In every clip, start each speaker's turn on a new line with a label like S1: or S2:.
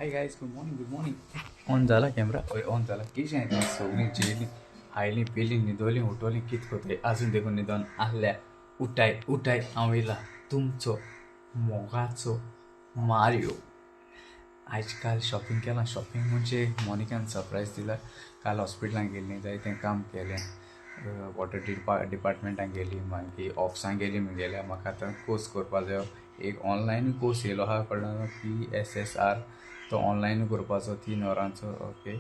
S1: Hi guys, good morning, good morning. On जाला camera? हय, on जाला. केशी आहाय तुमी? सगळीं जेयलीं, खायलीं, पिलीं, न्हिदोलीं, उठोलीं, कित कोताय? आजून देखून न्हिदोन आहल्या. उठाय उठाय, हांव येयला तुमचो मोगाचो मारियो. आयज काल शॉपिंग केलां. शॉपिंग म्हणजे मोनिकान सरप्रायज दिला. काल हॉस्पिटलान गेल्लीं, जायतें काम केलें, वॉटर डिपार्टमेंटान गेली, मागीर ऑफिसान गेली मुगेल्या. म्हाका आतां कोर्स करपा जायो. एक ऑनलायन कोर्स येयलो आहा, कळ्ळो? पीएसएसआर. तो ऑनलायन करपाचो, 3 वरांचो. ओके,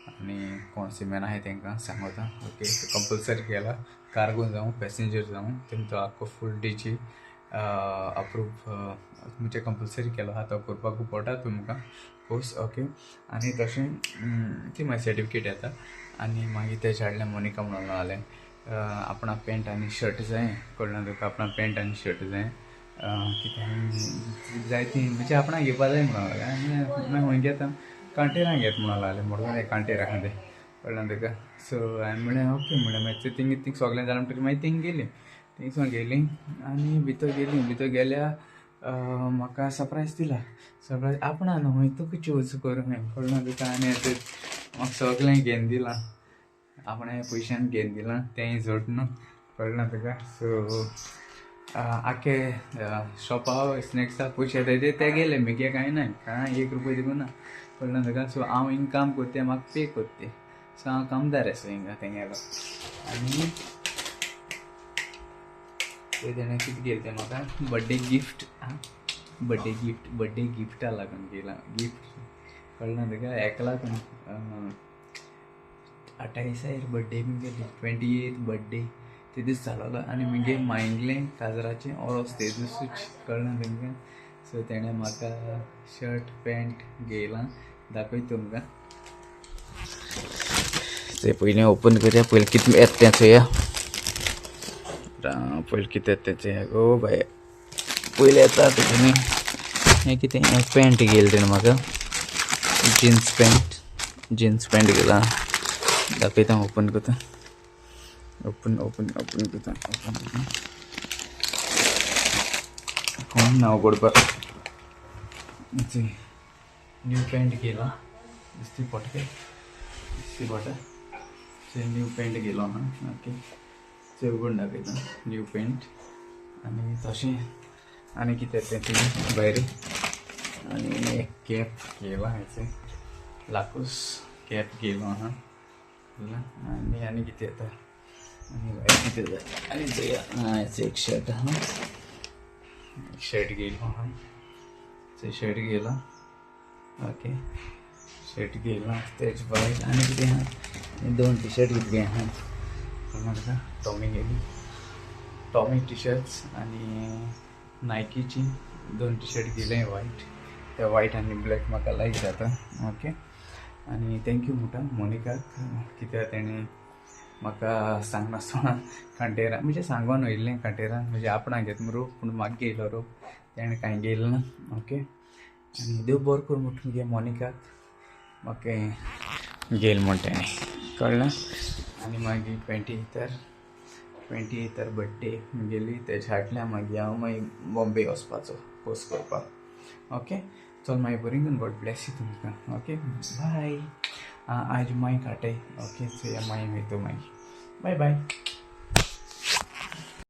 S1: आनी कोण सिमेन आहाय तेंकां सांगता. ओके, कंपल्सरी केला. कार्गो जावं, पॅसेंजर जावं, तेमी तो आख्खो फूल डीजी अप्रूव म्हणजे कंपल्सरी केलो आहा. तो करपाकू पडटा तुमकां कोर्स. ओके, आनी तशें ती मागीर सर्टिफिकेट येता. आनी मागीर तेज्या हाडलें, मोनिका म्हणून जालें, आपणा पॅन्ट आनी शर्ट जाय. कळ्ळें तुका? आपणा पॅन्ट आनी शर्ट जाय, कितें जाय ती म्हणजे आपणाक घेवपा जाय म्हणून लागलें. आनी मागीर खंय घेता? कांटेरां घेत म्हणून लागलें. मडगांव कांटेर आहा तें, कळ्ळें तुका? सो हांवें म्हणलें ओके म्हणलें. मागीर थिंग थिंग सगळें जालें म्हणटकीर मागीर थिंग गेलीं. थिंगसून गेलीं आनी भितर गेलीं. भितर गेल्या म्हाका सरप्रायज दिला. सरप्रायज आपणा न्हू, तुका चूज करूं हें, कळ्ळें तुका? आनी तें म्हाका सगळें घेवन दिलां, आपणें पयशान घेवन दिलां तेंय जोड न्हू, कळ्ळें तुका? सो आख्खे शॉपा स्नॅक्सा पयशे ते ते गेले, मुगे कांय ना, कांय एक रुपया दिवंक ना, कळ्ळें तुका? सो हांव हिंग काम करते, म्हाका पे करते. सो हांव कामदार आसा हिंगा तेंगेलो. आनी ते तेणें कितें केलें तें म्हाका birthday gift, birthday gift, birthday गिफ्टा लागून केलां गिफ्ट, कळ्ळें तुका? हेका लागून 28 बड्डे मुगेली, 28 बड्डे ते दीस जालोलो आनी मुगे मांयगलें काजराचें ओरोस ते दिसूच, कळ्ळें तुमकां? सो तेणें म्हाका शर्ट पॅन्ट घेयलां. दाखयता तुमकां ते. पयलीं ओपन करया. पयलीं कितें येता तें चोया. पयलीं कितें येता तें चोया गो बाये. पयलीं येता तेतून हें कितें? हें पॅन्ट घेयलें तेणें म्हाका, जीन्स पॅन्ट. जीन्स पॅन्ट घेयला. दाखयता, ओपन करता. ओपन ओपन ओपन करता, ओपन करता. कोण ना उगडपाक. न्यू पॅन्ट घेयला. दिसती पटके दिसती पडटा. न्यू पॅन्ट घेयलो आहा. ओके, ते उगडून दाखयता न्यू पॅन्ट. आनी तशें आनी कितें तें थिंग भायर. आनी एक कॅप घेयला, हेचें लाकूस कॅप घेयलो आहा. आनी आनी कितें येता? आनी भायर कितें जाय? आनी चोया. हेचें एक शर्ट आहा. एक शर्ट घेयलो आहा. शर्ट घेयला. ओके, शर्ट घेयला. तेज भायर आनी कितें आहा? दोन टी शर्ट घेतली आहा. तुका टॉमी गेली, टॉमी टी शर्ट्स आनी नायकीची दोन टी शर्ट घेयले वायट. ते वायट आनी ब्लॅक म्हाका लायक जाता. ओके, आनी thank you म्हणटा मोनिकाक, कित्याक तेणें म्हाका सांगनासतना कांटेरा, म्हणजे सांगोन वयल्लें कांटेरान, म्हणजे आपणाक घेत रोप, पूण म्हाका घेयलो रोप, तेणें कांय घेयलें ना. ओके, आनी देव बरो करूं म्हणटा मुगे मोनिकाक, म्हाका घेयल म्हण तेणें, कळ्ळें? आनी मागीर 28 तर बड्डे मुगेली. तेज्या फाटल्यान मागीर हांव मागीर बॉम्बे वचपाचो कोर्स करपाक. ओके, चल मागीर बरी. गॉड ब्लेस you तुमकां. ओके, बाय. आज माय काटय. ओके, चोया मागीर वयता. मागीर बाय बाय.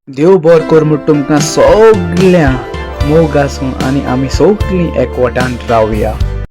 S2: देव बर कर म्हूण तुमकां सगळ्या. मोग आसूं आनी आमी सगळीं एकवटान रावया.